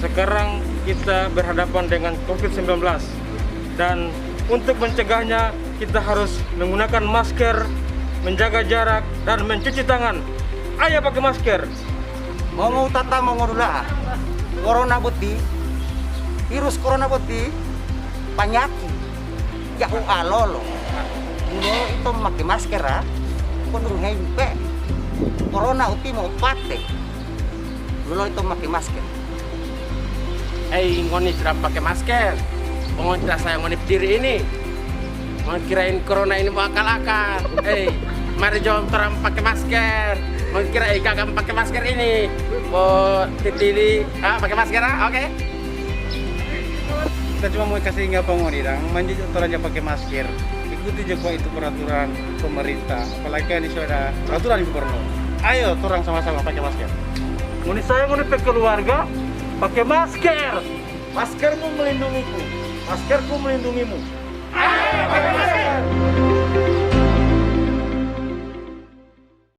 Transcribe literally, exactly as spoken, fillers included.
Sekarang kita berhadapan dengan covid sembilan belas, dan untuk mencegahnya, kita harus menggunakan masker, menjaga jarak, dan mencuci tangan. Ayo pakai masker. Mo ngoni tata mo ngoni dula. Corona boti, virus corona boti, panyaki. Jau alolo. Dulu itu make masker, ah. Kondung hempe. Corona uti mo pate. Dulu itu make masker. Hei, ngoni sudah pake masker? Ngoni tidak sayang ngoni pe diri ini? Ngoni kirain corona ini mo akal-akal? Hei, mari jo torang pake masker. Ngoni kira eh gaga pake masker ini? Bo titili, ah, pake masker, ah, oke? Kita cuma mau kasih ingat pa ngoni dang, manja jo torang ja pake masker. Ikuti jo kwa itu peraturan pemerintah, apalagi kan di sini ada peraturan gubernur. Ayo, torang sama-sama pake masker. Ngoni sayang ngoni pe keluarga, pake masker. Maskermu melindungiku, maskerku melindungimu. Ayo, pake masker.